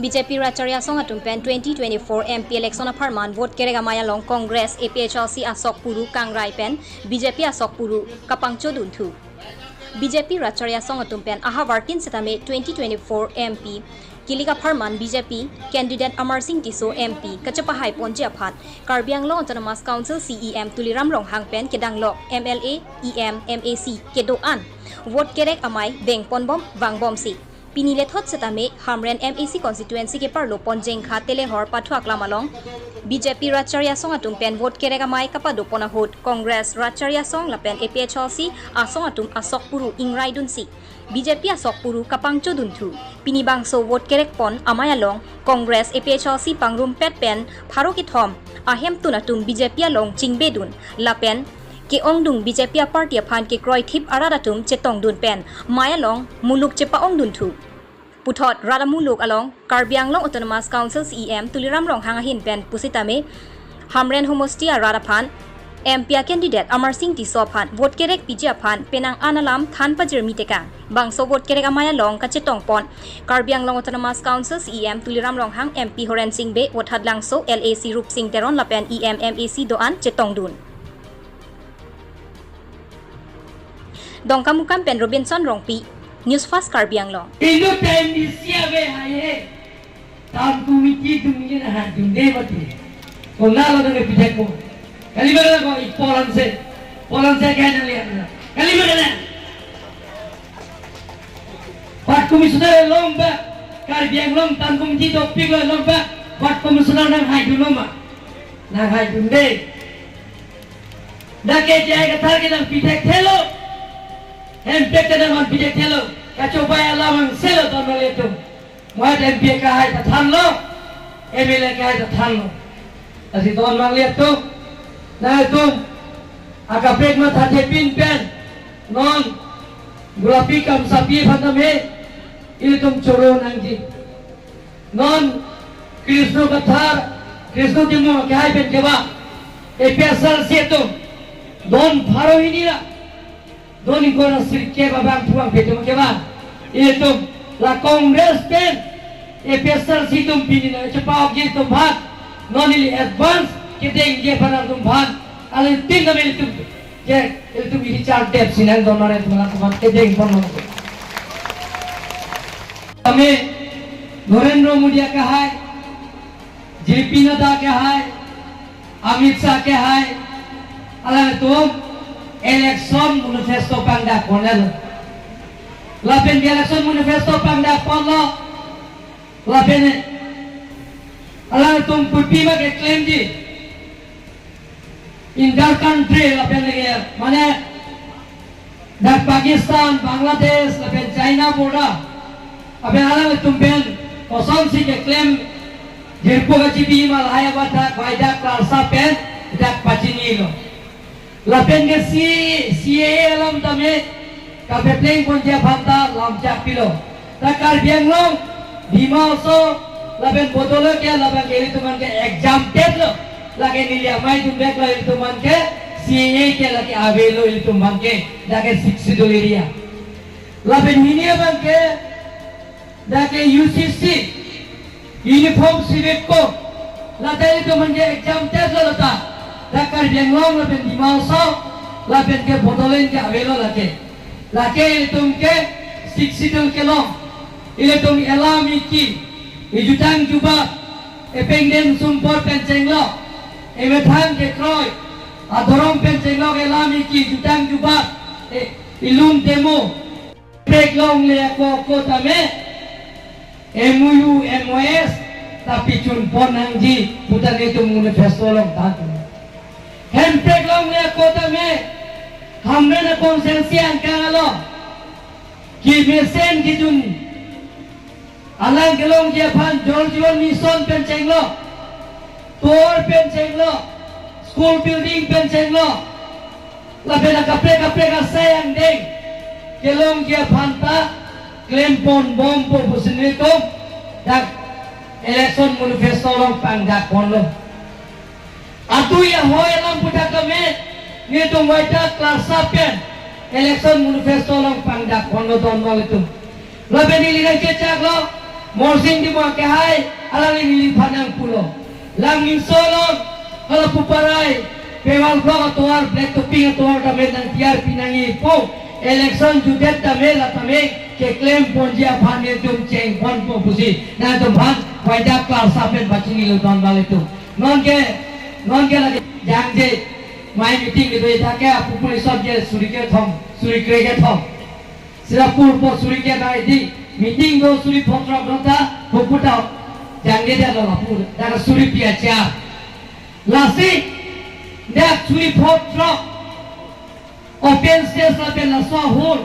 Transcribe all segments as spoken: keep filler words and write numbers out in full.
B J P Ratchari Asong atum pen twenty twenty-four M P election apharman vote kerek amei along Congress, A P H L C asok puru kangrai pen B J P asok puru kapangchodunthu. B J P Ratchari Asong atum pen ahavar tin setame twenty twenty-four M P kilik apharman B J P candidate Amarsing Tisso M P kachepahai ponji aphan Karbi Anglong Autonomous Council C E M Tuliram Ronghang pen kedanglok M L A, E M, M A C kedo-an vote kerek amei vengponbom vangbomsi pini lethot setame Hamren M A C constituency keparlo pon Jengkha Telehor pathu aklam along B J P Ratchari Asong atum pen vote kerek amei kapadopon ahut Congress Ratchari Asong lapen A P H L C asong atum asok puru ingraidunsi B J P asok puru kapangchodunthu. Pini bangso vote kerekpon amei along Congress A P H L C pangrumpet pen pharo kethom ahemtun atum B J P along chingbedun lapen ke-ongdung B J P aparty aphan kekroithip arat atum chetongdun pen mei along muluk chepa-ongdunthu. Puthot rat amuluk along Karbi Anglong Autonomous Council C E M Tuliram Ronghang ahin pen pusitame Hamren homosti arat aphan M P a candidate Amarsing Tisso aphan vote kerek piji aphan penang an alam than pajirmi tekang. Bangso vote kerek amei along kachetongpon Karbi Anglong Autonomous Council C E M Tuliram Ronghang, M P Horensing Bey, Vothatlangso L A C Rupsing Teron lapen E M, M A C do-an chetongdun. Dongkamukam pen Robinson Rongpi, News Fast Karbi Anglong. Inut time isi ave hai he. Town committee atum ingin hai dunde mati. Kona lo dunde pithek mo. Kali mana ko ipolan se. Polan se kaya nang lihat na. Kali mana na. Ward commissioner lomba. Karbi Anglong town committee dopik lo lomba. Ward commissioner nang hai dun lomba. Nang hai dunde. Dak ke jai kathar ke nang pithek thelo. Hempek ke nang pithek thelo. Kachobai alam ang selo ton malitum. Muat M P kahai ta thanlo. M L A kahai ta thanlo. Lasi ton malitum. Nangtum. Akaprek ma thathepin pen. Non. Gulapi kamsapi aphan tame. Ilitum choro nangji. Non Krishna Kathar, Krishna Timung kehai pen kevang, A P H L C atum, don pharo hini ra, don ingkoi ra sirkep abang thuang pen atum kevang, ilitum la Congress pen, A P H L C atum pini nangchepa-okji atum aphan, non ili advance kedengji aphan atum aphan, alanglitum tame ilitum, je, ilitum ili char dep sinang don mare atum aphan kedengpon non. Tame Narendra Modi akehai, J P Nadda akehai, Amit Shah akehai, alangtum election manifesto pangdakponlo. Lapen ke election manifesto pangdakponlo. Lapen alangtum putpi ma keklemji. Inter country lapen lagi, mane, dak Pakistan, Bangladesh, lapen China border, lapen alangtum pen kosonsi keklem jirpo kachibi ma lahai avat dak, bai dak klarsa pen dak pachinilo. Lapen ke C, C A A alam tame kapeplengponji aphan ta lamchak pilo. Ta Karbi Anglong, Dima Hasao, lapen Bodoland ke, lapen ke ilitum aphan ke exempted lo. Lake neli amei atum bek lo ilitum aphan ke, C A A ke lake avelo ilitum aphan ke, lake Sixth Schedule area. Lapen hini aphan ke, lake U C C, Uniform Civic Code, lata ilitum aphan ke exempted lo lata. Dak Karbi Anglong lapen Dima Hasao, lapen ke Bodoland ke avelo lake. Lake ilitum ke Sixth Schedule kelong. Ilitum elam iki, ejutang jubat, epengden sumpot pen chenglok, emethang kekroi, adhorom pen chenglok elam iki, ejutang jubat, e, ilun demo. Hemprek longle ako ako tame, M O U, M O S, ta pichunpon nangji, pu ta nelitum manifesto along than. Hemprek longle ako tame, Hamren a constituency angkang along, kemesen kejun, alang kelongji aphan Jal Jeevan Mission pen chenglok, tovar pen chenglok, school building pen chenglok, lapen akaprek kaprek asai angdeng kelongji aphan ta klemponbompo pusi nelitum dak election manifesto along pangdakponlo. Atui ahoi alam pu dak tame nelitum bai dak klarsa pen election manifesto along pangdakponlo don malitum. Lapen neli nangchechaklo, Morsing Timung akehai, alangli neliphan nangpulo. Langmingso along, hala puparai, Phewa block atovar, black topping atovar tame nangtiar pi nangji pu, election jutdet tame la tame keklem ponji aphan nelitum chengponpo pusi nangtumphan waida klarsa pen pachinilo don balitum. Nonke, nonke lagi jangje, mai meeting kedo ita ke apu puri sot je suri kethom, suri kre kethom. Sirapur po suri kethom di, meeting do suri photrok do ta, hukuta jangje dia lo lapu, dak suri pi achar. Lasi, dak suri photrok, open stage lapen laso ahut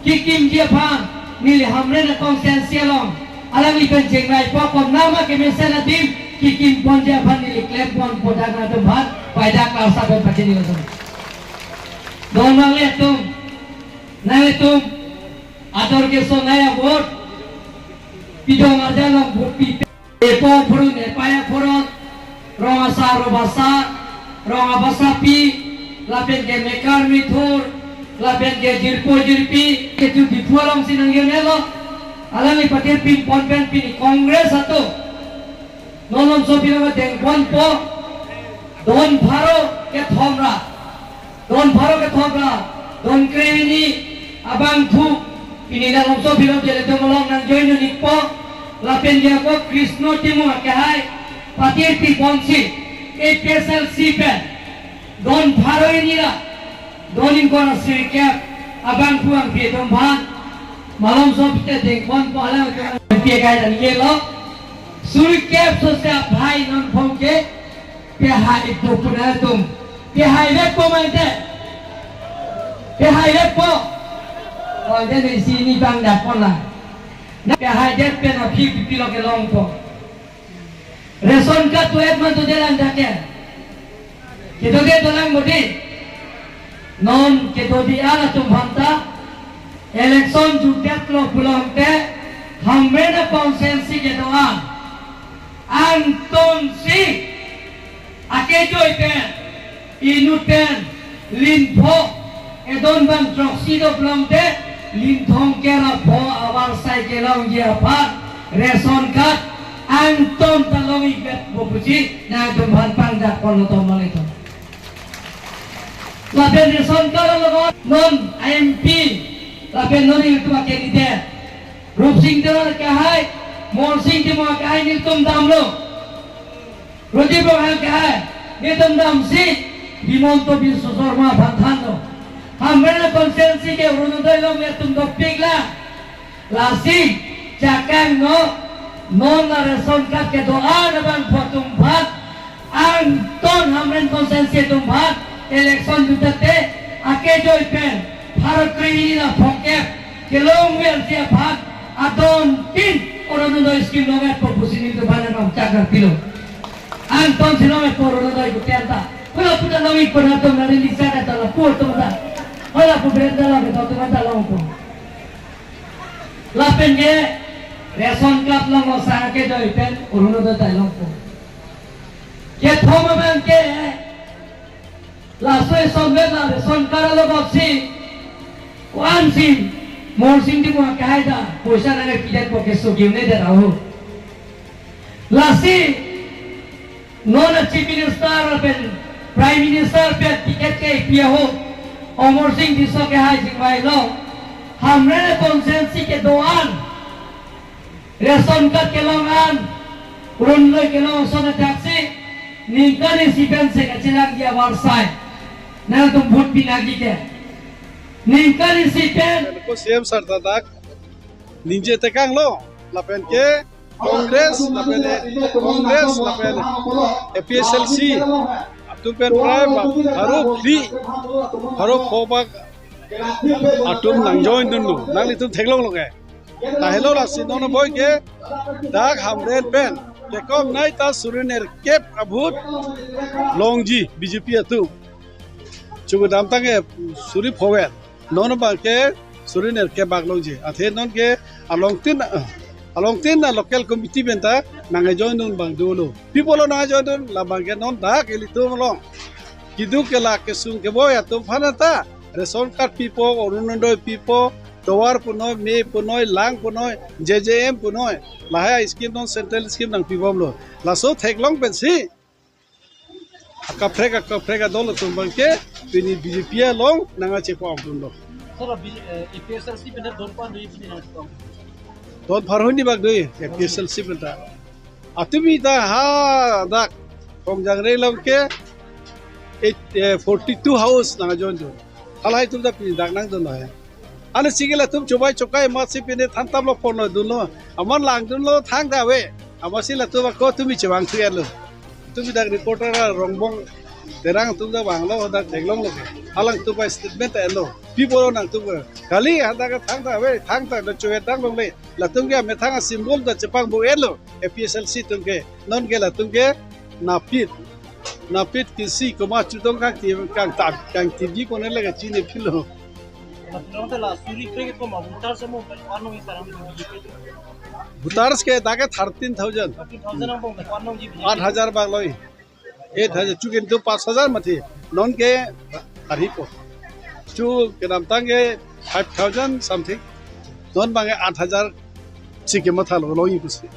kekimji aphan neli Hamren a constituency along alangli pen chengvaipo, konat ma kemesen adim kekim ponji aphan neli klemponpo, dak nangtumphan waida klarsa pen pachinilo. Don nanglitum, nanglitum ador keso naya vote pidong arjan along vote pi. Epo phurun, epaya phurun, rong asar, rong abasa, rong abasapi, lapen ke mekar mithur, lapen ke jirpo jirpi, kechu Diphu alongsi nangjonelo, alangli patir pimpon pen pini Congress atum. Non Lumsophi along dengponpo, don pharo kethom ra. Don pharo kethom ra, don kre hini abangphu, pini Lumsophi along jele dong along nangjoin ikpo, lapen ke ako Krishna Timung akehai, patir piponsi, A P H L C pen, don pharo hini ra, don ingkoi ra sirkep, abangphu angphi atum aphan, malom so pite dengponpo alam atum pi kai dan ye lo, sirkep so se aphai non phong ke, Pehai ipo pu nangtum. Pehai vekpo mante. Pehai vekpo. Mante neli si ni bang dapon la. Pehaidet pen aphi pipi lo kelongpo. Ration card tu et man tu delang dake. Kedo de dolang modi. Non kedo di ala tum bhanta. Election jutdet lo pulote Hamren a constituency kedo-an. Angtonsi akejoi pen, inut pen, linpho, edon bang throksi do pulote, linthong kera pho avarsai kelongji aphan, ration card, angton ta long-ikbetpo pusi, nangtum aphan pangdak ponlo tomon ito. Lapen ration card alogot, non M P, lapen non ilitum a candidate. Rupsing Teron akehai, Morsing Timung akehai nelitum damlo. Roti Ronghang akehai, nelitum damsi, Himanta Biswa Sarma aphan thanlo. Hamren constituency ke Orunodoi along nelitum dopik la. Lasi, jakang no, non la ration card kedo-an abangphu atum aphan, angton Hamren constituency atum aphan, election jutdet te, akejoi pen, pharo kre hini ra phongkep, kelongverji aphan, adon tin, Orunodoi scheme long-etpo pusi nelitum aphan nangchakar pilo. Angtonsi long-etpo Orunodoi kuten ta. Hala puta long-ikpo nangtum nari lisa kata lapu atum ta. Hala pu brenda long-ikpo atum ta longpo. Lapen ke ration card longlo sa akejoi pen Orunodoi ta longpo. Kethom abang ke laso esom vet la ration card alogoksi ko-ansi Morsing Timung akehai ta poisa nangpidetpo keso ke-un-edet ahut. Lasi non a Chief Minister lapen Prime Minister pen ticket kepi ahut Amarsing Tisso akehai chingvailo, Hamren constituency kedo-an ration card kelong an, Orunodoi kelong ason athak si, ningkan isi pen se kachelangji avarsai nangtum vote pinangji ke. Ningkan isi pen. Ko C M sir ta dak ningje tekanglo, lapen ke Congress, lapen Congress, lapen A P H L C atum pen prai ba pharo phli, pharo pho bak atum nangjoin dunlo, nanglitum theklonglo ke. Tahelo lasi non boi ke dak Hamren pen kekom nai ta suri nerkep a vote longji B J P atum. Chukudam tangke suri pho vet. Non bang ke suri nerkep bak longji. Athe non ke along tin, along tin a local committee pen ta nangjoin dun bang dolo. Pi pulo nangjoin dun, labang ke non dak ilitum along keduk kelak kesung keboi atum aphan ta ration card pipo, Orunodoi pipo, Tovar punoi, me punoi, lang punoi, J J M punoi. Lahai scheme non central scheme nangpibomlo. Laso theklong pensi akaprek akaprek adol atum abangke pini B J P along nangkachepon dunlo. Sir, B-, eh, A P H L C pen ta don ko-an do pini nangchepon? Don pharo hini bak do A P H L C pen ta. Atumi ta hadak Thongjangre along ke eight, eh, forty-two house nangjoin do. Halahai atum ta pini dak nangdunlo he. Ansi ke latum chobai chokai amatsi pini than tamlo, ponlo dunlo. Amat langdunlo thangta ave. Amatsi latum ako tumi chevang thu-etlo. Tumi dak reporter Rongbong Terang atum ta vanglo, dak theklonglo ke. Alangtum bai statement ta etlo. Pi pulo nangtum ke? Kali hadak thangta ave, thangta do chovet tang longle. Latum ke amethang asymbol ta chepangbu-etlo. A P H L C atum ke. Non ke latum ke napit. Napit kisi komat chetong kangti, kangtam, kangtiji konat lake chiniphitlo. Latum ta la suri pre ke koma voters mo ko-an nong isarang B J P. Voters ke dak ke thirteen thousand. Thirteen thousand ang bong ko-an nongji B J P. Aat hajar bak loi. Eight hajar, chukin tu pas hajar mati. Non ke arhipo. Chu kedamtang ke five thousand something. Non abangke aat hajar si kemathalo loi pusi.